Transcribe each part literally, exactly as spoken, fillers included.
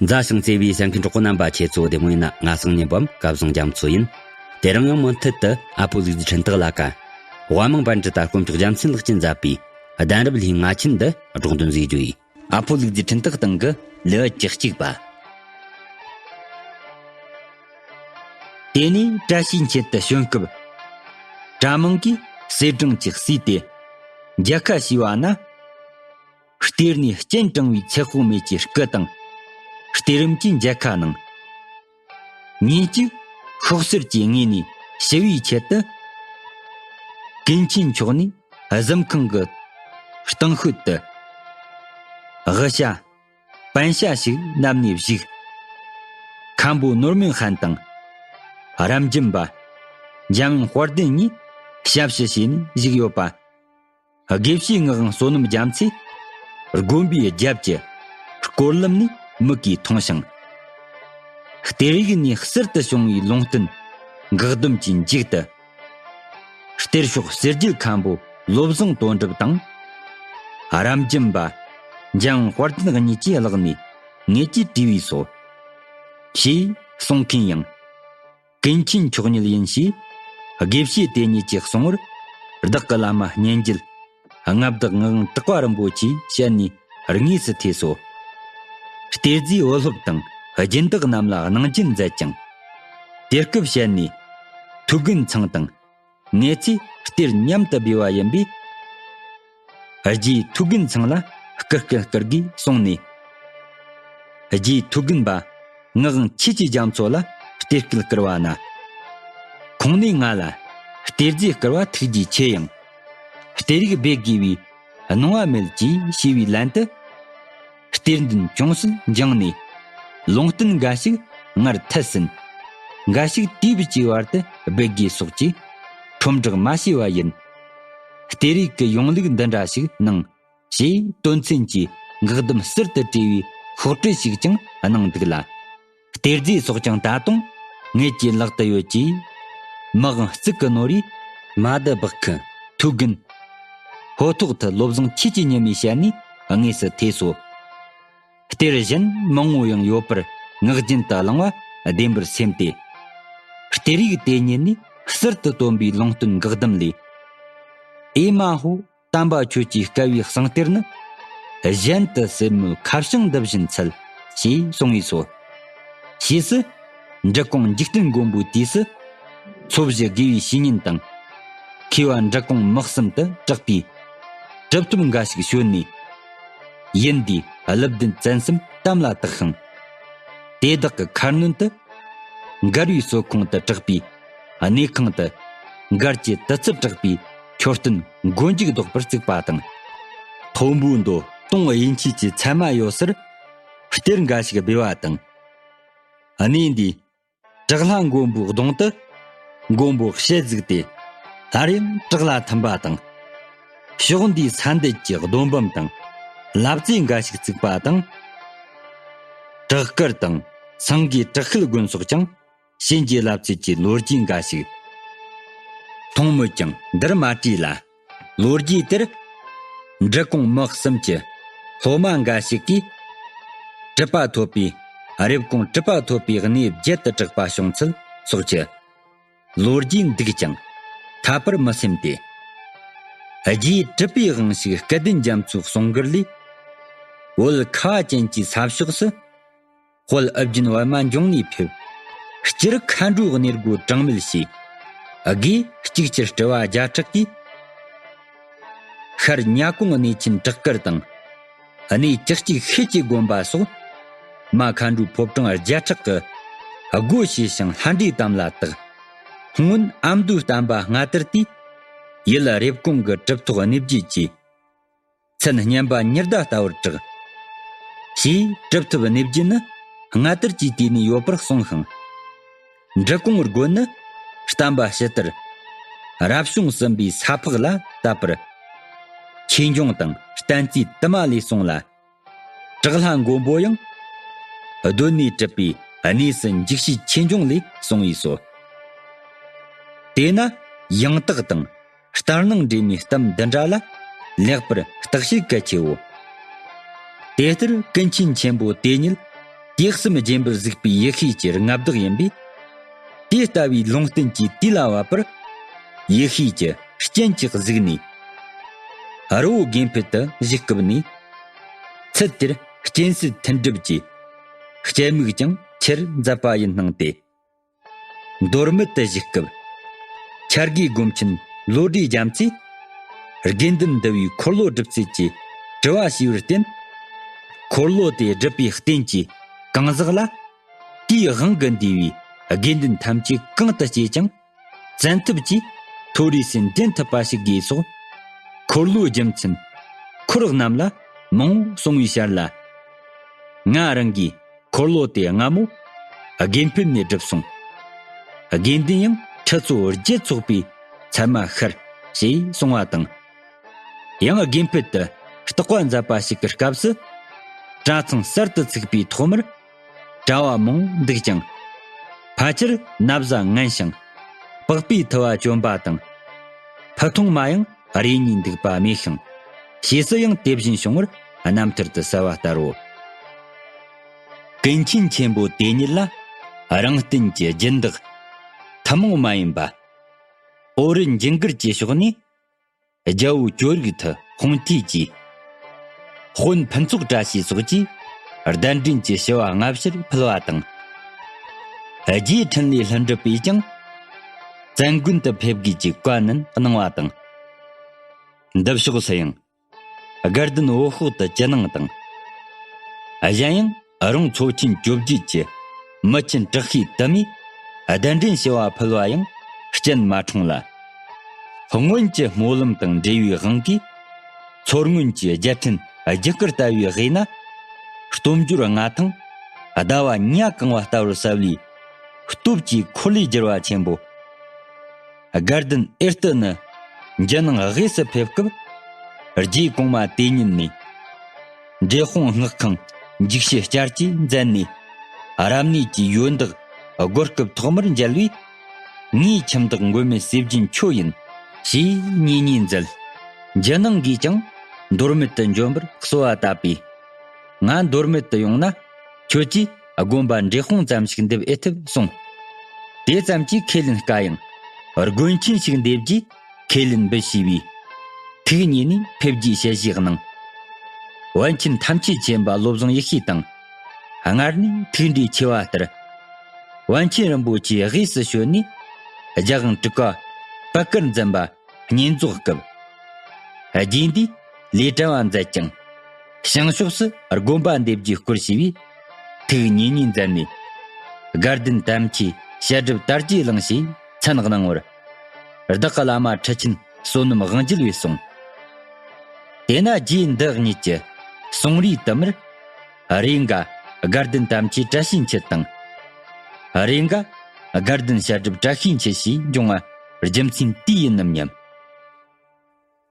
མཛའ་ཞིང་བརྩེ་བའི་གསན་མཁན་གྲོགས་པོ་རྣམ་པ་ཁྱེད་ཚོ་བདེ་མོ་ཡིན་ན། ང་སང་ཉིན་བམ་སྐལ་བཟང་རྒྱ་མཚོ་ཡིན། དེ་རིང་ཡང་མུ་མཐུད་དུ་ཨ་ཕོ་ལུག་རྫི་འཕྲིན་སྟེགས་ལ་ཀ་དབའ་མང་པཎ་ཌི་ཏ་དཀོན་མཆོག་རྒྱལ་མཚན་ལགས་ཀྱིས་མཛད་པའི་གདན་རབས་ལྷའི་ང་ཆེན་འདི་སྒྲོག་འདོན་མཛད་རྒྱུ་ཡིན། ཨ་ཕོ་ལུག་རྫི་འཕྲིན་སྟེགས་སྟེང་གི་ལེའུ་བཅུ་གཅིག་པ། དེ་ནས་བཀྲ་ཤིས་འཁྱིལ་དུ་བྱོན་སྐབས། གྲྭ་མང་གིས་གསེར་སྦྲང་གཅིག་བསྲེས་ཏེ་མཇལ་ཁ་ཞུས་པ་ན། གཏེར་ནས་སྤྱན་དྲངས་པའི་ཚེ་དཔག་མེད་ཀྱི་སྐུ་དང་། གཏེར་རིམ་གྱི་མཇལ་ཁ་གནང་། ཉིན་གཅིག་ཤོག་སེར་གྱི་ངོས་ནས་ཞི་བའི་ཆེད་དུ། ཀུན་མཁྱེན་མཆོག་ནས་གཟིམ་ཁང་གི་སྟེང་ཤོད་དུ་དབུ་ཞྭ་པན་ཞྭ་ཞིག་མནབས་ནས་བཞུགས། མཁན་པོ་ནོར་སྨོན་ཧན་དང་། རབ་འབྱམས་པ། འཇམ་དབྱངས་དཔལ་ལྡན་གཉིས་ཞབས་ཕྱི་བྱས་ནས་བཞུགས་ཡོད་པ། དགེ་བཤེས་ངག་དབང་བསོད་ནམས་རྒྱ་མཚོས་དགོན་པའི་རྒྱབ་ཀྱི་སྐོར་ལམ་ནས་མིག་གིས་མཐོང་ཞིང་། གཏེར་ཡིག་ནས་གསར་དུ་བྱུང་བའི་ལུང་བསྟན་འགག་སྡོམ་གྱི་མཇུག་ཏུ། གཏེར་ཤོག་གསེར་རྒྱལ་མཁན་པོ་བློ་བཟང་དོན་གྲུབ་དང་། རབ་འབྱམས་པ། འཇམ་དབྱངས་དཔལ་ལྡན་གཉིས་ཀྱི་ལག་ནས་ངེད་ཀྱིས་བྲིས་པས་སོ། ཞེས་གསུང་མཁན་ཡང་། ཀུན་མཁྱེན་མཆོག་ཉིད་ཡིན་ཞེས་དགེ་བཤེས་དེ་ཉིད་ཀྱིས་གསུང་བར། བདག་གི་བླ་མ་སྙན་བརྒྱུད་མངའ་བདག་ངག་དབང་གྲགས་པ་རིན་པོ་ཆེའི་ཞལ་ནས་དངོས་སུ་ཐོས་སོ། གཏེར་རྫས་འོད་སློབ་དང་སྦྱིན་བདག་རྣམས་ལ་གནང་སྦྱིན་མཛད་ཅིང་། དེ་སྐབས་ཞལ་ནས་ཐུའུ་དགོན་ཚང་དང་། ངེད་ཚོས་གཏེར་མཉམ་དུ་སྦས་པ་ཡིན་པས། རྗེ་ཐུའུ་དགོན་ཚང་ལ་སྐུར་སྐལ་བསྐུར་དགོས་གསུངས་ནས། རྗེ་ཐུའུ་དགོན་པ་ངག་དབང་ཆོས་ཀྱི་རྒྱ་མཚོ་ལ་གཏེར་སྐལ་བསྐུར་བ་ན། ཁོང་ནས་ང་ལ་གཏེར་རྫས་བསྐུར་བ་ཐུགས་རྗེ་ཆེ་ཡང་། གཏེར་ཡིག་སྦས་དགོས་པའི་གནང་བ་མེད་ཅེས་ཞུས་པའི་ལན་དུ། གཏེར་འདོན་ཅུང་ཟད་འགྱངས་ནས། ལུང་བསྟན་འགའ་ཞིག་སྔར་མཐིལ་ཟིན། འགའ་ཞིག་དུས་བབ་ཀྱི་བར་དུ་སྦས་དགོས་སོགས་ཀྱི་ཁྲོམ་བསྒྲགས་མ་བྱས་པ་ཡིན། གཏེར་ཡིག་གི་ཡོང་ལུགས་འདི་འདྲ་ཞིག་གནང་། ཞེས་དོན་ཚན་གྱི་འགག་སྡོམ་ཟུར་དུ་བྲིས་པའི་ཤོག་དྲིལ་ཞིག་ཀྱང་གནང་འདུག་ལ། གཏེར་རྫས་སོགས་ཀྱང་ད་དུང་ངེད་ཀྱི་ལག་ཏུ་ཡོད་ཅེས། མི་དབང་གཙུག་གི་ནོར་བུའི་མ་དུ་སྦག་གི་ཐུའུ་དགོན་ཧོ་ཐོག་ཏུ་བློ་བཟང་ཆོས་ཀྱི་ཉི་མའི་ཞལ་ནས་དངོས་སུ་ཐོས་སོ། གཏེར་གཞན་མང་བོ་ཡང་ཡོད་པར་ངག་རྒྱུན་དུ་བླང་བ་བདེན་པར་སེམས་ཏེ། གཏེར་ཡིག་དེ་ཉིད་ནས་གསར་དུ་བཏོན་པའི་ལུང་བསྟན་འགག་སྡོམ་ལས། ཨེ་མ་ཧོ། དམ་པ་ཁྱོད་ཀྱི་དཀའ་བའི་གསང་གཏེར་ནི། གཞན་དུ་ཟེར་མོད་ཁ་བྱང་འདི་བཞིན་འཚལ། ཞེས་གསུངས་པས་སོ། ཕྱིས་སུ། འབྲི་གུང་འཇིག་རྟེན་མགོན་པོའི་དུས་སུ། ཚོ་བཞི་དགེ་བའི་བཤེས་གཉེན་དང་། མཁས་པ་འབྲི་གུང་མི་གསུམ་དུ་གྲགས་པའི། གྲུབ་ཐོབ་འགའ་ཞིག་བྱོན་ནས། ཡུལ་འདིའི་ཀླུ་ལྡིང་བཙན་གསུམ་དམ་ལ་བཏགས་ཤིང་། དེ་དག་གི་ཁ་གནོན་དུ། མགར་བའི་གསོ་ཁུངས་དུ་གྲགས་པའི་གནས་ཁང་དུ་མགར་གྱི་དུས་ཚོད་གྲགས་པའི་མཆོད་རྟེན་མགོ་མཇུག་ལྡོག་པར་བརྩིགས་པ་དང་། ཕུང་པོའི་མདོ་དུང་དབྱིན་ཆོས་ཀྱི་ཚད་མ་ཡོད་སར་གཏེར་འགའ་ཞིག་སྦས་པ་དང་། གནས་འདིའི་བྲག་ལྷ་མགོན་པོའི་གདུང་དུ་མགོན་པོ་ཞལ་གཟིགས་ཏེ་སླར་ཡང་བྲག་ལ་ཐིམ་པ་དང་། ཕྱོགས་འདིའི་ས་འདུལ་གྱི་སྡོམ་བམ་དང་བླ་བརྩེ་འགའ་ཞིག་བརྩིགས་པ་དང་། བྲག་དཀར་དང་སེང་གེ་བྲག་ཤེལ་དགོན་སོགས་ཀྱང་གཤེན་གྱི་བླ་བརྩེ་གྱི་ལོ་རྒྱུས་འགའ་ཞིག་མཐོང་མོད་ཀྱང་འདིར་མ་བྲིས་ལ། ལོ་རྒྱུས་དེར་འབྲི་གུང་མི་གསུམ་གྱི་སློབ་མ་འགའ་ཞིག་གིས་གྲུབ་པ་ཐོབ་པའི་རེབ་གོང་གྲུབ་པ་ཐོབ་པའི་གནས་བརྒྱད་དུ་གྲགས་པ་བྱུང་ཚུལ་སོགས་ཀྱི་ལོ་རྒྱུས་འདུག་ཀྱང་ཐད་པར་མི་སེམས་ཏེ། རྗེའི་གྲུབ་པའི་དབང་ཕྱུག་སྐལ་ལྡན་རྒྱ་མཚོའི་གསུང་མགུར་ལས། བོད་ཁ་བ་ཅན་གྱི་ས་ཕྱོགས་སུ། དཔལ་ཨུ་རྒྱན་པདྨ་འབྱུང་གནས་ཕེབས། སྤྱིར་མཁའ་འགྲོའི་གནས་སྒོ་གྲངས་མེད་ཞེས། དགེ་གཅིག་གྱུར་སྤྲུལ་པ་བརྒྱ་ཕྲག་གིས། ཤར་གཉའ་གོང་གནས་ཆེན་བྲག་དཀར་དང་། གནས་བཅུ་གཅིག་ཤེལ་གྱི་དགོན་པ་སོགས། མ་མཁའ་འགྲོའི་ཕོ་བྲང་བརྒྱ་ཕྲག་གི་སྒོ་ཕྱེ་ཞིང་ལྷ་འདྲེ་དམ་ལ་བཏགས། སྔོན་ཨ་མདོའི་བསྟན་པ་སྔ་དར་དུས། ཡུལ་རེབ་གོང་གི་གྲུབ་ཐོབ་གནས་བརྒྱུད་ཀྱི། མཚན་སྙན་པ་ཉི་ཟླ་ལྟ་བུར་གྲགས། ཞེས་གྲུབ་ཐོབ་གནས་བརྒྱུད་ནི་སྔ་དར་གྱི་དུས་ནས་ཡོད་པར་གསུངས་ཤིང་། འབྲི་གུང་དགོན་ནི་བསྟན་པ་ཕྱི་དར། རབ་བྱུང་གསུམ་པའི་ས་ཕག་ལ་བཏབ་པར། ཆོས་འབྱུང་དང་བསྟན་རྩིས་དུ་མ་ལས་གསུངས་ལ། བྲག་ལྷ་མགོན་པོ་ཡང་། གདོད་ནས་གྲུབ་པའི་གནས་སུ་འཇུག་ཞེས་ཆོས་འབྱུང་ལས་གསུངས་པས་སོ། དེས་ན་ཡང་དག་དང་། ལྟར་སྣང་འདྲེས་མའི་གཏམ་འདི་འདྲ་ལ་ལེགས་པར་བརྟག་དཔྱད་གལ་ཆེའོ། དེ་ལྟར་ཀུན་མཁྱེན་ཆེན་པོ་དེ་ཉིད་ དུས་གསུམ་རྗེན་པར་གཟིགས་པའི་ཡེ་ཤེས་ཀྱི་མངའ་བདག་ཡིན་པས། དེ་ལྟ་བུའི་ལུང་བསྟན་གྱི་དུས་ལ་བབ་པར། ཡེ་ཤེས་ཀྱི་རྐྱེན་གྱིས་གཟིགས་ནས། རི་བོ་དགེ་འཕེལ་དུ་བཞུགས་སྐབས་ནས། ཚུལ་དེར་རྐྱེན་སྲིད་མཐུན་སྒྲུབ་ཀྱི་སྐྱེད་མོས་ཀྱང་ཆེར་མཛད་པ་ཡིན་སྣང་སྟེ། མདོ་སྨད་དུ་བཞུགས་སྐབས། འཆར་དགུའི་སྒོམ་ཆེན་བློ་གྲོས་རྒྱ་མཚོས། དགེ་འདུན་འདུལ་བའི་འཁོར་ལོ་སྒྲུབ་ཚུལ་གྱི་དྲི་བ་ཞུས་པར་བརྟེན། འཁོར་ལོ་དེ་སྒྲུབ་པའི་རྟེན་གྱི་གང་ཟག་ལ། དེའི་དབང་གིས་འདུས་པའི་དགེ་འདུན་ཐམས་ཅད་གང་དུ་སྐྱེས་ཀྱང་། བཙན་ཐབས་ཀྱིས་མཐོ་རིས་སུ་འདྲེན་ཐུབ་པ་ཞིག་དགོས་སོགས། འཁོར་ལོའི་རྒྱུ་མཚན་འཁོར་རྣམས་ལ་མང་པོ་གསུངས་པའི་ཞར་ལ། ང་རང་གིས་འཁོར་ལོ་དེ་སྔ་མོ་དགེ་འཕེལ་ནས་བསྒྲུབས་སོང་། དགེ་འདུན་ཡང་ཁྲི་ཚོ་བརྒྱད་ཚོགས་པའི་མཚན་མ་ཤར་ཞེས་གསུངས་པ་དང་། ཡང་དགེ་འཕེལ་དུ་རྟག་པ་མཛད་པ་ཞིག་གི་སྐབས་སུ། གྲྭ་ཚང་གསར་དུ་ཚུགས་པའི་ཐོག་མར། གྲྭ་བ་མང་འདུག་ཀྱང་། ཕལ་ཆེར་ན་བཟའ་ངན་ཞིང་། པགས་པའི་ཐུ་བ་གྱོན་པ་དང་། ཕུ་ཐུང་མ་ཡང་རེ་གཉིས་འདུག་པ་མེད་ཤིང་། ཞེས་སུ་ཡང་དེ་བཞིན་བྱུང་བར་རྣམ་ཐར་དུ་གསལ་བ་ལྟར་རོ། ཀུན་མཁྱེན་ཆེན་པོ་དེ་ཉིད་ལ། རང་བསྟན་གྱི་སྦྱིན་བདག་ཐུན་མོང་མ་ཡིན་པ། ཨོ་རིན་ཇིང་གིར་གྱི་ཕྱོགས་ནས། རྒྱལ་པོ་ཅོ་རིག་ཐུ་ཧོང་ཐི་གྱིས། དཔོན་ཕུན་ཚོགས་བཀྲ་ཤིས་སོགས་ཀྱིས། གདན་འདྲེན་གྱི་ཞུ་བ་སྔ་ཕྱིར་ཕུལ་བ་དང་། རྗེ་འཕྲིན་ལས་ལྷུན་གྲུབ་པས་ཀྱང་། བཙན་དགོན་དུ་ཕེབས་དགོས་ཀྱི་བཀའ་ནན་གནང་བ་དང་། འདི་ཕྱོགས་སུ་ཡང་། དགའ་ལྡན་བོད་ཤོག་ཏུ་ཅི་གནང་དང་། གཞན་ཡང་། རོང་ཚོ་ཆེན་བཅོ་བརྒྱད་ཀྱི་མི་ཆེན་དྲག་ཤོས་དུ་མས་གདན་འདྲེན་ཞུ་བ་ཕུལ་བ་ཡང་སྤྱན་མ་འཁྲུངས་ལ། སྔོན་གྱི་སྨོན་ལམ་དང་འབྲེལ་བའི་དབང་གིས། མཚོ་སྔོན་གྱི་རྒྱལ་ཕྲན་རྒྱུད་སྐར་ལྟ་བུའི་དབུས་ན། སྟོབས་འབྱོར་མངའ་ཐང་ཟླ་བ་ཉ་གང་བ་ལྟ་བུར་གསལ་བའི་སྟོབས་ཀྱི་འཁོར་ལོས་སྒྱུར་བ་ཆེན་པོ། དགའ་ལྡན་ཨེར་ཏི་ནི་འཇུ་ནང་དབུས་སུ་ཕེབས་སྐབས། རྗེ་གོང་མ་དེ་ཉིད་ནས། འབྲས་སྤུངས་སྔགས་ཁང་འཇིགས་བྱེད་བསྐྱར་བཅོས་མཛད་ནས། རབ་གནས་ཀྱི་ཡོན་བདག་སྒོར་སྐབས་ཐོག་མར་མཇལ་བས། ངའི་ཁྱིམ་བདག་མགོན་མེད་ཟས་སྦྱིན་ཁྱོད་ཡིན། ཞེས་གཉེན་ཉེ་མཛད། འཇུ་ནང་གིས་ཀྱང་མདོ་སྨད་དུ་འབྱོན་པར་གསོལ་བ་བཏབ་པས། ང་མདོ་སྨད་དུ་ཡོང་ན། ཁྱོད་ཀྱིས་དགོན་པ་འབྲས་སྤུངས་ཙམ་ཞིག་འདེབས་ཨེ་ཐུབ་གསུངས། དེ་ཙམ་གྱིས་ཁས་ལེན་དཀའ་ཡང་། དགོན་ཆེན་ཞིག་འདེབས་རྒྱུའི་ཁས་ལེན་འབུལ་ཞུས་པས། ཐུགས་མཉེས་ནས་ཕེབས་རྒྱུའི་ཞལ་བཞེས་གནང་། པཎ་ཆེན་ཐམས་ཅད་མཁྱེན་པ་བློ་བཟང་ཡེ་ཤེས་དང་། སྔར་ནས་ཐུགས་འདྲིས་ཆེ་བ་ལྟར། པཎ་ཆེན་རིན་པོ་ཆེའི་དབུས་སུ་བྱོན་ནས། རྒྱལ་དབང་དྲུག་པ་པད་དཀར་འཛིན་པ་བསྙེན་རྫོགས་སྐབས། རྗེ་འདིས་ལས་དྲན་པ་མཛད་ཅིང་། བྱང་ཕྱོགས་སུ་དགོན་པ་འདེབས་རྒྱུའི་སྐོར་ཞུས་པས། ཐུགས་མཉེས་ནས་མཛད་ནས། དགའ་ལྡན་དམ་ཆོས་བཤད་སྒྲུབ་དར་རྒྱས་གླིང་ཞེས་མཚན་གནང་བར། བདག་གི་བླ་མ་ཁྲི་ཆེན་བསོད་ནམས་དབང་རྒྱལ་བས་གསུངས། དེས་ན་རྗེ་འདི་ཉིད་ཀྱི་གསུང་རིགས་དུ་མར། རེས་འགའ་དགའ་ལྡན་དམ་ཆོས་བཀྲ་ཤིས་འཁྱིལ་དང་། རེས་འགའ་དགའ་ལྡན་བཤད་སྒྲུབ་བཀྲ་ཤིས་འཁྱིལ་ཞེས་འབྱུང་བ་རྒྱུ་མཚན་དེས་ཡིན་ནམ་སྙམ།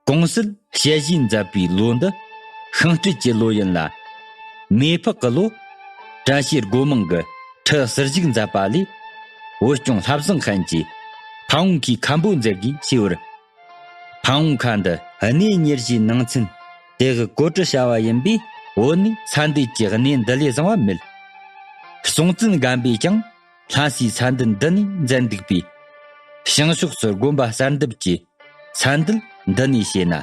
གོང་གསལ་དཔྱད་གཞིའི་མཛད་པའི་ལོ་འདི་ཤིང་སྤྲེལ་གྱི་ལོ་ཡིན་ལ། མེ་ཕག་གི་ལོ། བཀྲ་ཤིས་སྒོ་མང་གི་ཁྲི་ཟུར་བཞུགས་མཛད་པ་ལས། བོད་སྐྱོང་ལྷ་བཟང་ཧན་གྱིས་ཕ་བོང་ཁའི་མཁན་པོ་མཛད་དགོས་ཞེས་པར། ཕ་བོང་ཁ་འདི་གནས་ཉེར་བཞིའི་ནང་ཚན་དེ་གི་གོ་སྒྲིག་བྱ་བ་ཡིན་པས། བོད་ནས་ཚ་འདུལ་གྱི་གནས་འདི་ལས་བཟང་བ་མེད། སྲོང་བཙན་སྒམ་པོས་ཀྱང་ལྷ་སའི་ཚ་འདུལ་འདི་ནས་མཛད་འདུག་པས། བྱང་ཕྱོགས་སུ་དགོན་པ་གསར་འདེབས་ཀྱི་ཚ་འདུལ་འདི་ནས་བྱས་ན།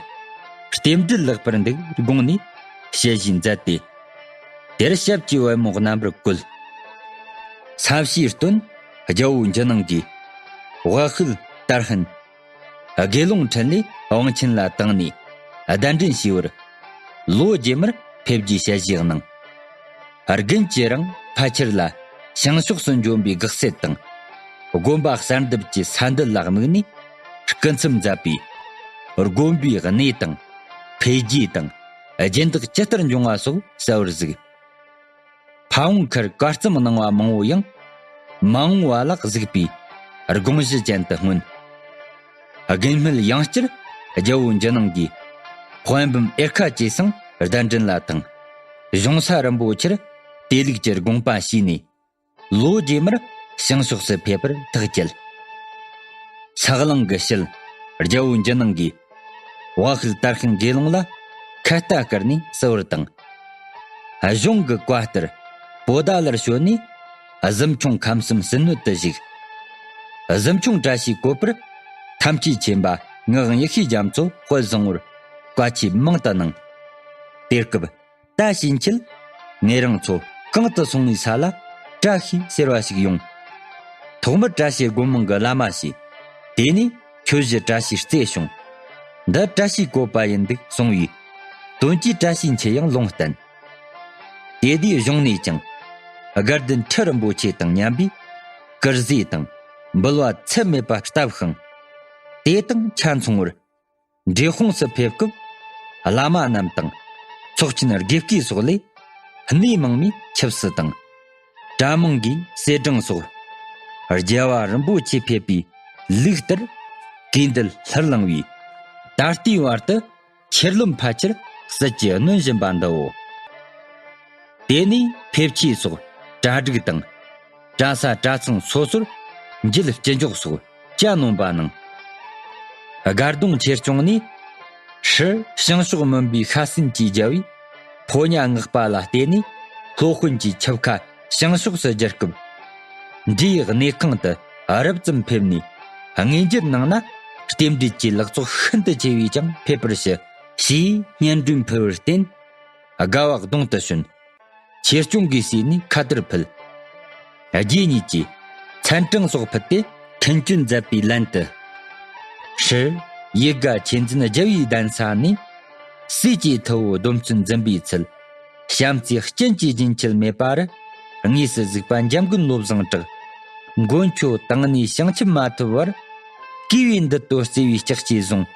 རྟེན་འབྲེལ་ལེགས་པར་འདུག་དགོངས་ནས་དཔྱད་གཞི་མཛད་དེ། དེར་ཞབས་ཀྱི་པད་མོ་རྣམ་པར་བཀོད། ས་བྱིའི་སྟོན་རྒྱལ་པོ་འཇུ་ནང་གིས། དབའ་ཤུལ་དར་ཧན། དགེ་སློང་འཕྲིན་ལས་དབང་ཆེན་ལ་བཏང་ནས་གདན་འདྲེན་ཞུས་པར། ལོ་རྗེས་མར་ཕེབས་རྒྱུའི་ཞལ་བཞེས་གནང་། དགུན་གྱི་རིང་ཕལ་ཆེར་ལ་བྱང་ཕྱོགས་སུ་འབྱོན་པའི་དགག་སེལ་དང་། དགོན་པ་གསར་འདེབས་ཀྱི་ས་འདུལ་ལ་དམིགས་ནས་སྐུ་མཚམས་མཛད་པས། དགོན་པའི་གནས་དང་འཕེལ་རྒྱས་དང་སྦྱིན་བདག་ཇི་ལྟར་འབྱུང་བ་སོགས་གསལ་བར་གཟིགས། ཕ་བོང་ཁར་བཀའ་གཙུམ་གནང་བ་མང་བོ་ཡང་མ་འོངས་པ་ལ་གཟིགས་པའི་དགོངས་གཞི་ཅན་དུ་མངོན། དགུན་སྨད་ཡང་བསྐྱར་རྒྱལ་པོ་འཇུ་ནང་གིས་དཔལ་འབུམ་ཨེར་ཁ་ཇེ་སང་གདན་འདྲེན་ལ་དང་། གཞུང་ས་རིན་པོ་ཆེར་དེ་ལུགས་ཀྱི་དགོངས་པ་ཞུས་ནས། ལོ་རྗེས་མར་བྱང་ཕྱོགས་སུ་ཕེབས་པར་ཐག་བཅད། ས་གླང་གི་ཞལ་རྒྱལ་པོ་འཇུ་ནང་གིས་དབའ་ཤུལ་དར་ཤིང་དགེ་སློང་ལ་ཁ་ལྟ་བསྐུར་ནས་གསོལ་བར་བཏང་། གཞུང་གི་བཀའ་ལྟར་ པོ་ཏཱ་ལར་བྱོན་ནས། གཟིམ་ཆུང་ཁམས་གསུམ་སྲིན་ནོད་དུ་བཞུགས། གཟིམ་ཆུང་བཀྲ་ཤིས་བཀོད་པར། ཐམས་ཅད་མཁྱེན་པ་ངག་དབང་ཡེ་ཤེས་རྒྱ་མཚོ་དཔལ་བཟང་པོར་བཀའ་ཆོས་མང་དུ་གནང་། དེ་སྐབས། ད་ཕྱིན་ཆད་ངེད་རང་ཚོ་གང་དུ་སོང་བའི་ས་ལ་བཀྲ་ཤིས་ཟེར་བ་ཞིག་ཡོང་། ཐོག་མར་བཀྲ་ཤིས་སྒོ་མང་གི་བླ་མ་ཞེས། དེ་ནས་ཁྱོད་ཀྱི་བཀྲ་ཤིས་རྩེ་བྱུང་། འདི་བཀྲ་ཤིས་བཀོད་པ་ཡིན་འདུག་གསུང་བས། དོན་གྱིས་བཀྲ་ཤིས་འཁྱིལ་ཡང་ལུང་བསྟན། དེ་དུས་གཞུང་ནས་ཀྱང་། དགའ་ལྡན་ཁྲི་རིན་པོ་ཆེ་དང་མཉམ་པའི་དཀར་ཟས་དང་འབུལ་བ་ཚད་མེད་པ་བསྟབས་ཤིང་། དེ་དང་ཆ་མཚུངས་པར། འབྲས་སྤུངས་སུ་ཕེབས་སྐབས། བླ་མ་རྣམས་དང་། ཚོགས་ཆེན་དགེ་བསྐོས་སོགས་ལས། གནས་མང་མོས་ཆབ་སྲིད་དང་། གྲྭ་མང་གིས་གསེར་སྦྲེང་སོགས། རྒྱལ་བ་རིན་པོ་ཆེ་ཕེབས་པའི་ལུགས་ལྟར། གུས་འདུད་ལྷུར་བླངས་པས། ད་ལྟའི་བར་དུ་ཁྱེར་ལམ་ཕལ་ཆེར་ཟིལ་གྱིས་གནོན་བཞིན་པ་འདིའོ། དེ་ནས་ཕེབས་ཆས་སོགས་གྲ་སྒྲིག་དང་། གྲྭ་ས་གྲྭ་ཚང་སོ་སོར་འགྱེལ་སྐྱིལ་འཇོག་སོགས་ཇ་ནོམ་པ་གནང་། དགའ་གདོང་ཆོས་སྐྱོང་ནས། ཧྲཱིཿ་བྱང་ཕྱོགས་མུན་པའི་ཤ་ཟན་གྱིས་བརྒྱབ་པའི་ཕོ་ཉ་སྔགས་པ་ལ་བརྟེན་ནས། སློབ་དཔོན་གྱི་ཆིབས་ཁ་བྱང་ཕྱོགས་སུ་བསྒྱུར་སྐབས། འདྲེའི་གནས་ཁང་དུ་རབ་ཙམ་ཕེབས་ནས་དངོས་འབྱོར་གནང་ན། རྟེན་འབྲེལ་གྱི་ལེགས་ཚོགས་ཤིན་ཏུ་ཆེ་བས་ཀྱང་ཕེབས་པར་ཞུ། ཞེས་སྙན་སྒྲོན་ཕུལ་བར་བརྟེན། དགའ་བ་གདོང་དུ་བྱོན། ཆོས་སྐྱོང་གིས་བྱས་ནས་ཁ་དར་ཕུལ། རྗེ་ཉིད་ཀྱིས་མཚན་བྲང་སོགས་ཕུལ་ཏེ་མཐུན་སྐྱོན་མཛད་པའི་ལན་དུ། ཧྲཱིཿ་ཡིད་དགའ་ཆོས་འཛིན་རྒྱལ་བའི་གདན་ས་ནས། སྲས་ཀྱི་ཐུ་བོ་སྡོམ་བརྩོན་འཛིན་པའི་ཚུལ། བྱམས་བརྩེའི་རྐྱེན་གྱིས་རྒྱུན་ཆད་མེད་པར། དངོས་སུ་གཟིགས་པ་འཇམ་མགོན་བློ་བཟང་གྲགས། མགོན་ཁྱོད་དང་ནས་བྱང་ཆུབ་མ་ཐོབ་བར། བསྐུལ་བའི་འདུད་དོ་བརྩེ་བའི་ལྕགས་ཀྱུས་བཟུང་།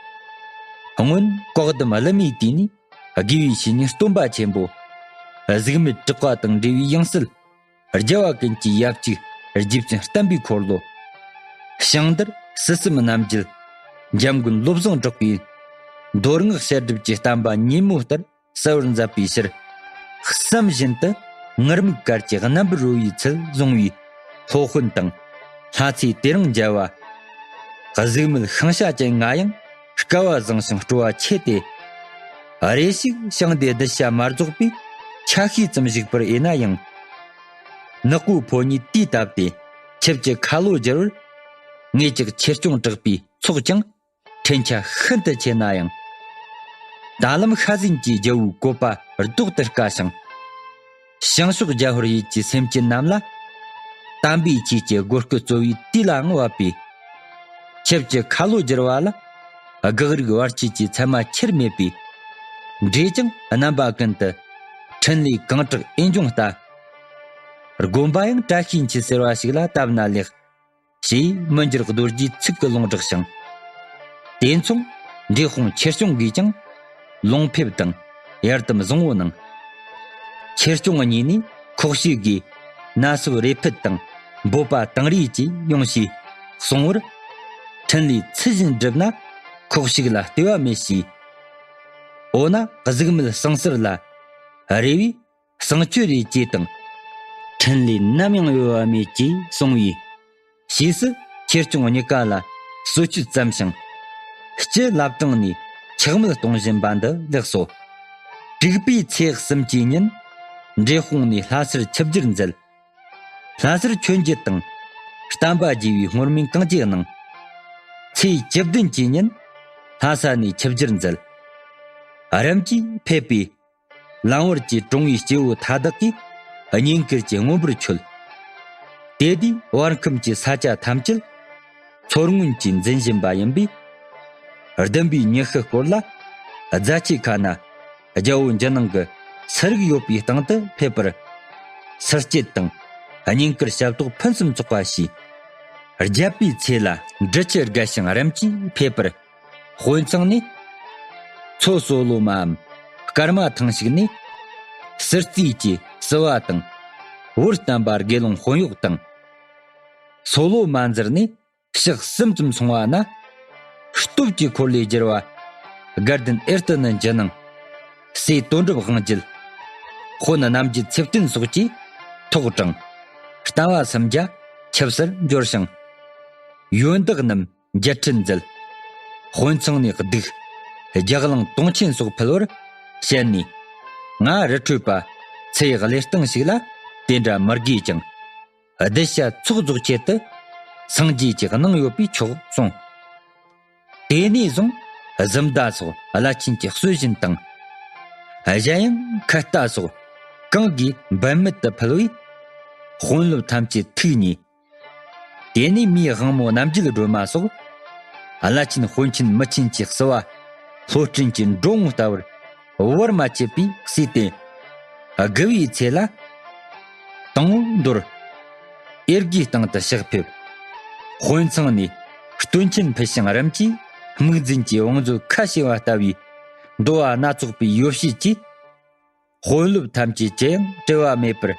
སྔོན་ལྐོག་ཟླུམ་ཀླུ་མོའི་དུས་ནས། དགེ་བའི་བཤེས་གཉེན་སྟོན་པ་ཆེན་པོ། གཟུགས་མེད་གྲགས་པ་དང་འབྲེལ་བའི་ཡང་སྲིད། རྒྱལ་བ་ཀུན་གྱི་ཡབ་གཅིག་རྗེ་བཙུན་བསྟན་པའི་འཁོར་ལོ། ཞིང་འདིར་སྲིད་གསུམ་རྣམ་རྒྱལ། འཇམ་མགོན་བློ་བཟང་གྲགས་པའི། མདོ་སྔགས་བཤད་སྒྲུབ་ཀྱི་བསྟན་པ་ཉིན་མོ་ལྟར་གསལ་བར་མཛད་པའི་ཕྱིར། བསམ་བཞིན་དུ་ངུར་སྨྲིག་གར་གྱི་རྣམ་པར་རོལ་བའི་ཚུལ་བཟུང་བའི་སློབ་དཔོན་དང་། ལྷ་ཚེ་དེ་རིང་མཇལ་བ། གཟུགས་མེད་ཤིང་བྱ་ཅན་ང་ཡང་སྐལ་བ་བཟང་ཞིང་སྤྲོ་བ་ཆེ་སྟེ། རེ་ཞིག་ཞིང་འདིའི་གདུལ་བྱ་མ་རྫོགས་པའི་ཆ་ཤས་ཙམ་ཞིག་པར་འོས་ན་ཡང་། ནག་པོའི་ཕོ་ཉས་དུས་བཏབ་སྟེ་ཆིབས་ཀྱི་ཁ་ལོ་བསྒྱུར་བར། ངེད་ཅག་ཆོས་སྐྱོང་གྲགས་པའི་ཚོགས་ཀྱང་འཕྲིན་ཆ་ཤིན་ཏུ་ཆེ་ན་ཡང་། ད་ལམ་ཤ་ཟན་གྱི་རྒྱལ་པོའི་བཀོད་པ་ལྡོག་ཏུ་དཀའ་ཞིང་། བྱང་ཕྱོགས་རྒྱ་ཧོར་ཡུལ་གྱི་སེམས་ཅན་རྣམས་ལ། དམ་པའི་ཆོས་ཀྱི་སྒོ་སྐུ་སྩོལ་བའི་དུས་ལའང་བབ་པས། ཆིབས་ཀྱི་ཁ་ལོ་བསྒྱུར་བ་ལ། སྒེག་རིགས་བར་ཆད་ཀྱི་མཚན་མ་ཆེར་མེད་པས། འབྲས་ཀྱང་རྣམ་པ་ཀུན་ཏུ། འཕྲིན་ལས་གང་དྲག་ཨེ་འབྱུང་ལྟ། དགོན་པ་ཡང་བཀྲ་ཤིས་འཁྱིལ་ཟེར་བ་ཞིག་ལ་བཏབ་ན་ལེགས། ཞེས་མི་འགྱུར་རྡོ་རྗེའི་ཚིག་གི་ལུང་བསྒྲགས་ཤིང་། དེ་མཚུངས་འབྲས་སྤུངས་ཆོས་སྐྱོང་གིས་ཀྱང་ལུང་ཕེབས་དང་ཡར་དམ་བཟང་བོ་གནང་། ཆོས་སྐྱོང་གཉིས་ནས་ཁོག་ཞུགས་ཀྱིས་མནའ་ཟོག་རེ་ཕུད་དང་འབོད་པ་དང་རེས་ཀྱིས་ཡོང་ཞེས་གསུང་བར། འཕྲིན་ལས་ཚུལ་བཞིན་བསྒྲུབས་ན་ཁོག་ཞུགས་ལ་ལྟོས་པ་མེད་ཞེས། འོ་ན་གཟུགས་མེད་ཟངས་གསེར་ལ་རེ་བའི། བསང་མཆོད་རེ་བཅས་དང་། འཕྲིན་ལས་ནམ་ཡང་གཡོ་བ་མེད་ཅེས་གསུངས་པས། ཕྱིས་སུ་ཆོས་སྐྱོང་གཉིས་ཀ་ལ་གསོལ་མཆོད་བརྩམས་ཤིང་། སྤྱི་བླ་བྲང་ནས་ཆག་མེད་གཏོང་བཞིན་པ་འདི་ལེགས་སོ། དྲུག་པའི་ཚེས་གསུམ་གྱི་ཉིན། འབྲས་སྤུངས་ནས་ལྷ་སར་ཆིབས་བསྒྱུར་མཛད། ལྷ་སར་མཆོད་མཇལ་དང་། བསྟན་པ་རྒྱས་པའི་སྔོན་སྨོན་གང་བྱས་གནང་། ཚེས་བཅུ་བདུན་གྱི་ཉིན། ལྷ་ས་ནས་ཆིབས་བསྒྱུར་མཛད། རིམ་གྱིས་ཕེབས་པའི། ལམ་བར་གྱི་གྲོང་བའི་སྐྱེ་བོ་མཐའ་དག་གིས་བསྙེན་བཀུར་གྱི་མངོན་པར་མཆོད། དེ་དུས་བར་ཁམས་ཀྱི་ས་ཆ་ཐམས་ཅད་མཚོ་སྔོན་གྱིས་འཛིན་བཞིན་པ་ཡིན་པས། བདུན་པའི་ཉི་ཤུ་སྐོར་ལ་རྫ་ཆུ་ཁ་ན་རྒྱལ་པོ་འཇིགས་སྣང་གི་སུ་རིག་ཡོད་པའི་སྟེང་དུ་ཕེབས་པར། སུར་སྐྱེལ་དང་བསྙེན་བཀུར་ཞབས་ཏོག་ཕུན་སུམ་ཚོགས་པ་བྱས། བརྒྱད་པའི་ཚེས་ལ་འབྲི་ཆུ་བརྒལ་ཞིང་རིམ་གྱིས་ཕེབས་པར། དཔོན་ཚང་ནས། མཚོ་སོ་ལོ་མའམ་སྐར་མ་ཐང་ཞིག་ནས། གསེར་རྩིས་ཀྱི་བསིལ་བ་དང་། བོད་བསྟན་པ་དགེ་སློང་དཔོན་གཡོག་དང་། སོ་ལོ་མ་འཛིར་ནས་ཞག་གསུམ་ཙམ་སོང་བ་ན། སྟོབས་ཀྱི་འཁོར་ལོས་བསྒྱུར་བ། དགའ་ལྡན་ཨེར་ཏེ་ནི་འཇིགས་སྣང་། སྲས་དོན་གྲུབ་དབང་རྒྱལ། དཔོན་རྣམ་རྒྱལ་ཚེ་བརྟན་སོགས་ཀྱིས་ཐོག་དྲངས། བསྟན་པ་སུམ་བརྒྱ་ཆབ་སྲིད་འབྱོར་ཞིང་། ཡོན་བདག་རྣམས་འཇལ་ཁྲིད་མཛད། དཔོན་ཚང་ནས་གདུགས། རྒྱ་གླིང་དུང་ཆེན་སོགས་ཕུལ་བར་བཤད་ནས། ང་རི་ཁྲོད་པ་ཚེ་གླེ་སྟེང་ཞིག་ལ་ དེ་འདྲ་མི་དགོས་ཀྱང་། གདུལ་བྱ་ཚོགས་རྫོགས་ཆེད་དུ། སངས་རྒྱས་ཀྱི་གནང་ཡོད་པས་ཆོག་གསུངས། དེ་ནས་བཟུང་གཟི་མདའ་སོགས་བླ་ཆེན་གྱི་གསོལ་བཞིན་དང་། གཞན་ཡང་ཁ་རྟ་སོགས་གང་དགོས་འབད་མེད་དུ་ཕུལ་བས། དཔོན་སློབ་ཐམས་ཅད་ཐུགས་མཉེས། དེ་ནས་མིའི་དབང་མོ་རྣམ་རྒྱལ་སྒྲོལ་མ་སོགས། བླ་ཆེན་དཔོན་ཆེན་མི་ཆེན་གྱི་བསུ་བ། ལྷོ་སྤྲིན་གྱི་འགྲོ་འོང་ལྟ་བུར་བར་མ་ཆད་པའི་སྲིད་དེ། དགུ་བའི་ཚེས་ལ། དང་པོ་མདོར། ཨེ་དགེའི་སྟེང་དུ་ཕྱག་ཕེབས། དཔོན་ཚང་ནས་སྟོན་ཆེན་ཕུལ་ཞིང་རིམ་གྱིས་དམིགས་འཛིན་གྱི་བང་མཛོད་ཁ་ཕྱེ་བ་ལྟ་བུའི་འདོ་བ་སྣ་ཚོགས་པའི་ཡོ་བྱད་ཀྱིས། དཔོན་སློབ་ཐམས་ཅད་ཅི་ཡང་བྲེལ་བ་མེད་པར་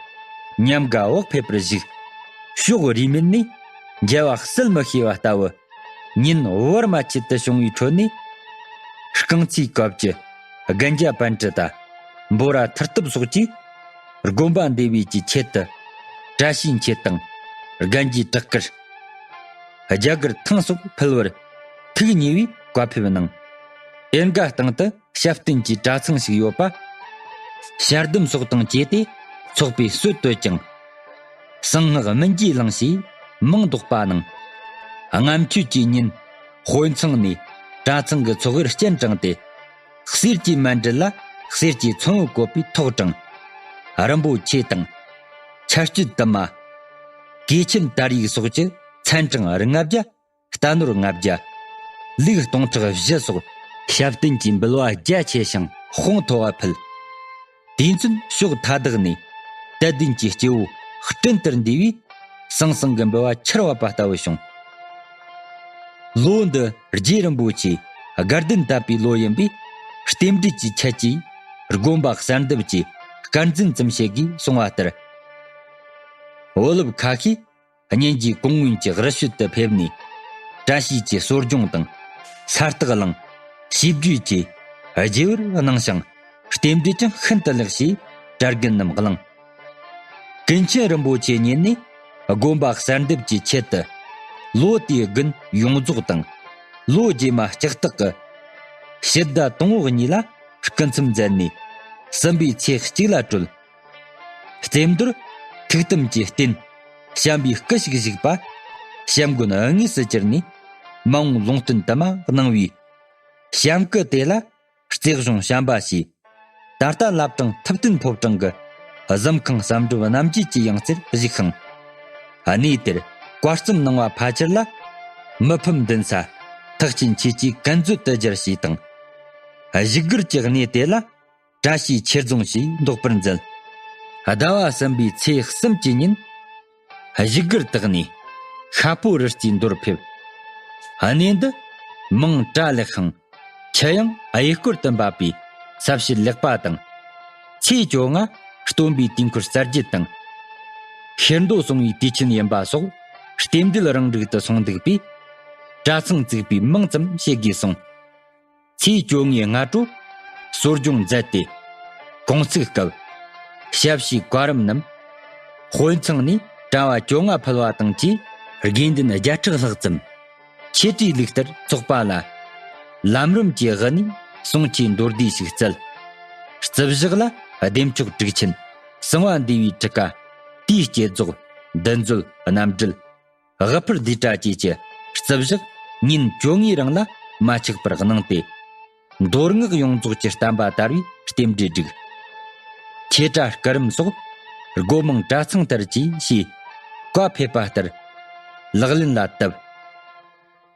ཉམས་དགའ་བག་ཕེབས་པར་བཞུགས། ཕྱོགས་རིས་མེད་ནས་མཇལ་བ་གསལ་མི་ཤེས་པ་ལྟ་བུ་ཉིན་བར་མ་ཆད་དུ་བྱུང་བའི་ཁྲོད་ནས། རྐང་ཚའི་སྐབས་ཀྱི་རྒན་རྒྱ་པཎ་གྲུ་དང་འབོ་ར་ཐར་ཐབས་སོགས་ཀྱིས་དགོན་པ་འདུལ་བའི་ཀྱི་ཆེད་དུ་བཀྲ་ཤིས་འཁྱིལ་དང་རྒན་རྒྱའི་བྲག་དཀར། རྒྱ་གར་ཐང་སོགས་ཕུལ་བར་ཐུགས་མཉེས་པའི་བཀའ་ཕེབས་གནང་། ཨེ་དགའི་སྟེང་དུ། ཞབས་བརྟན་གྱི་གྲྭ་ཚང་ཞིག་ཡོད་པ། ཞལ་གདམས་སོགས་དང་བཅས་ཏེ་ཚོགས་པའི་སྲོལ་བཏོད་ཅིང་། གསང་སྔགས་སྨིན་རྒྱས་བླངས་ཞེས་མིང་འདོགས་པ་ནང་། ལྔ་མཆོད་ཀྱི་ཉིན་དཔོན་ཚང་ནས་གྲྭ་ཚང་གི་ཚོགས་དབུར་སྤྱན་དྲངས་ཏེ། གསེར་གྱི་མཎྜལ་ལ་གསེར་གྱི་ཚོན་བུ་བཀོད་པའི་ཐོག་དྲངས། རིན་པོ་ཆེ་དང་། ཆར་སྐྱིད་དུ་མ། གོས་ཆེན་དར་ཡུག་སོགས་ཀྱི་ཚན་གྲངས་ལྔ་བརྒྱ། རྟ་ནོར་ལྔ་བརྒྱ། ལུག་སྟོང་ཕྲག་བཞི་སོགས་ཞབས་བརྟན་གྱི་འབུལ་བ་རྒྱ་ཆེ་ཞིང་དཔུང་མཐོ་བ་ཕུལ། དུས་མཚོན་ཕྱོགས་མཐའ་དག་ནས་དད་ལྡན་གྱི་སྐྱེ་བོ་སྤྲིན་ལྟར་འདུས་པས་ཟང་ཟིང་གི་འབུལ་བ་ཆར་བབས་པ་ལྟ་བུ་བྱུང་། ལོ་འདི་རྗེ་རིན་པོ་ཆེ་དགའ་ལྡན་དད་པའི་ལོ་ཡིན་པས། རྟེན་འབྲེལ་གྱི་ཆེད་ཀྱིས་དགོན་པ་གསར་འདེབས་ཀྱི་དཀར་འཛིན་ཙམ་བྱེད་དགོས་གསུང་བ་ལྟར། བུ་སློབ་ཁ་ཤས་གཉེན་གྱི་གོང་ངོས་ཀྱི་རི་ཤོད་དུ་ཕེབས་ནས། བཀྲ་ཤིས་ཀྱི་གསོ་སྦྱོང་དང་ས་རྟགས་བླངས། ཞིབ་བརྗོད་ཀྱིས་རྒྱས་པར་གནང་ཞིང་། རྟེན་འབྲེལ་ཀྱང་ཤིན་ཏུ་ལེགས་ཞེས་གྲྭ་རྒན་རྣམས་གླེང་། ཀུན་མཁྱེན་རིན་པོ་ཆེ་ཉིད་ནས་དགོན་པ་གསར་འདེབས་ཀྱི་ཆེད་དུ། ལོ་དེའི་དགུན་ཡོངས་རྫོགས་དང་། ལོ་རྗེས་མ་ལྕགས་སྟག་གི་ཕྱི་ཟླ་དང་པོ་གཉིས་ལ་སྐུ་མཚམས་མཛད་ནས། གསུམ་པའི་ཚེས་གཅིག་ལ་གྲོལ། རྩེ་མདོར་ཐུགས་དམ་གྱི་རྟེན་བྱམས་པའི་སྐུ་ཞིག་བཞུགས་པ། བྱམས་མགོན་དངོས་སུ་གྱུར་ནས་མ་འོངས་ལུང་བསྟན་དུ་མ་གནང་བའི་བྱམས་སྐུ་དེ་ལ། རྩེ་གཞུང་བྱམས་པ་ཞེས། ད་ལྟ་བླ་བྲང་ཐུབ་བསྟན་ཕོ་བྲང་གི་གཟིམ་ཁང་བསམ་གྲུབ་རྣམ་རྒྱལ་གྱི་ཡང་རྩེར་བཞུགས་ཤིང་། གནས་དེར་བཀའ་གཙུགས་གནང་བ་ཕལ་ཆེར་ལ། མི་ཕམ་འདུན་ས་ཐེག་ཆེན་ཆོས་ཀྱི་གན་མཛོད་དུ་སྦྱར་ཞེས་དང་། བཞུགས་སྒར་གྱི་གནས་དེ་ལ། བཀྲ་ཤིས་ཆོས་རྫོང་ཞེས་འདོགས་པར་མཛད། ཟླ་བ་གསུམ་པའི་ཚེས་གསུམ་གྱི་ཉིན། བཞུགས་སྒར་དག་ནས་ཤ་ཕོ་རི་རྩེའི་མདོར་ཕེབས། གནས་འདི་མིང་གྲྭ་ལེགས་ཤིང་། ཆུ་ཡང་གཡས་སྐོར་དུ་འབབ་པས་ས་བྱི་ལེགས་པ་དང་། ཚེས་བཅོ་ལྔ་སྟོན་པའི་དུས་འཁོར་གསར་བརྗེ་དང་། ཤེར་མདོ་གསུང་བའི་དུས་ཆེན་ཡིན་པ་སོགས་རྟེན་འབྲེལ་རིང་འགྲིག་ཏུ་སོང་འདུག་པས། གྲྭ་ཚང་བཙུགས་པའི་མིང་ཙམ་བྱེད་དགོས་གསུངས། ཚེས་བཅོ་ལྔའི་སྔ་དྲོ་གསོ་སྦྱོང་མཛད་དེ། གུང་ཚིགས་སྐབས་ཞབས་ཕྱིའི་བཀའ་རམས་རྣམས་དཔོན་ཚང་ནས་གྲྭ་བ་བཅོ་ལྔ་ཕུལ་བ་དང་བཅས་དགེ་འདུན་བརྒྱ་ཕྲག་ལྷག་ཙམ་ཆོས་ཁྲིའི་ལུགས་ལྟར་ཚོགས་པ་ལ། ལམ་རིམ་གྱི་དབུ་ནས་གསུང་ཆོས་མདོར་བསྡུས་ཤིག་སྩལ། རྩིབས་བཞག་ལ་བདེ་མཆོག་དྲུག་ཆེན་གསང་བ་འདུས་པའི་ཊཱི་ཀ་དེའི་བསྐྱེད་རྫོགས་འདུ་འཛོལ་རྣམ་འགྲེལ། དབུ་ཕར་བསྡུས་གྲྭ་བཅས་ཀྱི་རྩིབས་བཞག་ཉིན་བཅོ་ལྔའི་རིང་ལ་མ་ཆག་པར་གནང་སྟེ། མདོ་སྔགས་ཡོངས་རྫོགས་ཀྱི་བསྟན་པ་དར་བའི་རྟེན་འབྲེལ་བསྒྲིགས། ཆོས་གྲྭ་སྐུ་རིམ་སོགས་སྒོ་མང་གྲྭ་ཚང་ལྟར་གྱིས་ཞེས་བཀའ་ཕེབས་པ་ལྟར་ལག་ལེན་ལ་བཏབ།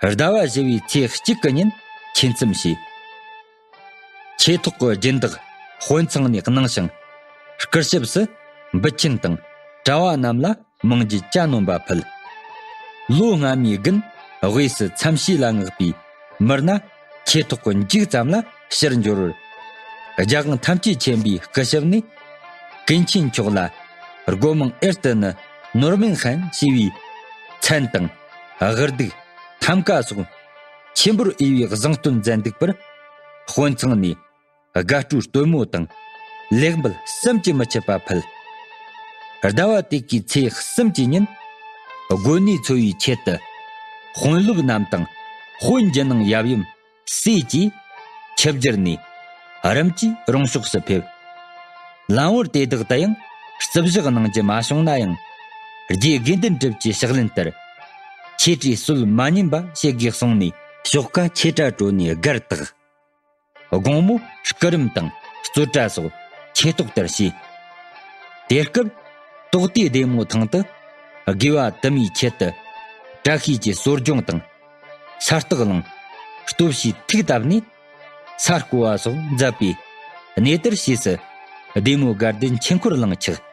ཟླ་བ་བཞི་བའི་ཚེས་གཅིག་གི་ཉིན་ཆོས་མཚམས་བྱས། ཆོས་ཐོག་གི་སྦྱིན་བདག་དཔོན་ཚང་ནས་གནང་ཞིང་། སྐུ་ཞབས་སུ་འབུལ་ཆེན་དང་གྲྭ་བ་རྣམས་ལ་མིང་རྒྱུད་ཅ་ནོམ་པ་ཕུལ། ལོ་སྔ་མའི་དགུན་དབུས་སུ་མཚམས་བྱས་ལ་མངགས་པའི་མི་སྣ་ཆོས་ཐོག་གི་མཇུག་ཙམ་ལ་ཕྱིར་འབྱོར་བར། རྒྱལ་དབང་ཐམས་ཅད་མཁྱེན་པའི་སྐུ་ཞབས་ནས་ཀུན་མཁྱེན་མཆོག་ལ་སྒོ་མང་ཨེར་ཏེ་ནི་ནོར་མིན་ཧན་ཞེས་པའི་མཚན་དང་དབུ་གདུགས་ཐམ་ཀ་སོགས་ཆེན་པོར་འོས་པའི་བཟང་སྟོན་མཛད་འདུག་པར། དཔོན་ཚང་ནས་དགའ་སྤྲོའི་སྟོན་མོ་དང་ལེགས་འབུལ་བསམ་གྱིས་མི་ཁྱབ་པ་ཕུལ། ཟླ་བ་དེ་གའི་ཚེས་གསུམ་གྱི་ཉིན་དགོན་གནས་འཚོ་བའི་ཆེད་དུ་དཔོན་སློབ་རྣམས་དང་དཔོན་རྒྱུ་ནང་ཡབ་ཡུམ་སྲས་ཀྱིས་ཆིབས་བསྒྱུར་ནས་རིམ་གྱིས་རོང་ཕྱོགས་སུ་ཕེབས། ལམ་བར་དེ་དག་ཏུ་ཡང་ རྩིབ་བཞག་གནང་རྒྱུ་མ་བྱུང་ན་ཡང་། རྗེ་དགེ་འདུན་གྲུབ་ཀྱི་ཕྱག་ལེན་ལྟར། ཁྱེད་ཀྱི་སྲོལ་མ་ཉམས་པ་བྱེད་དགོས་གསུངས་ནས། ཞོགས་ཀ་ཆོས་གྲྭ་གྲོལ་ནས་སྒར་བཏགས། དགོང་མོ་སྐུ་རིམ་དང་རྩོད་གྲྭ་སོགས་ཆོས་ཐོག་ལྟར་བྱས། དེ་སྐབས་དོག་ལྟའི་སྡེ་མོ་ཐང་དུ་དགེ་བ་དུ་མའི་ཆེད་དུ་བཀྲ་ཤིས་ཀྱི་གསོ་སྦྱོང་དང་ས་རྟགས་བླངས། སྟོབས་ཤིག་ཐིག་བཏབ་ནས་ས་རྐོ་བ་སོགས་མཛད་པས། གནས་དེར་ཕྱིས་སུ་སྡེ་མོ་དགའ་ལྡན་ཆོས་འཁོར་གླིང་ཆགས།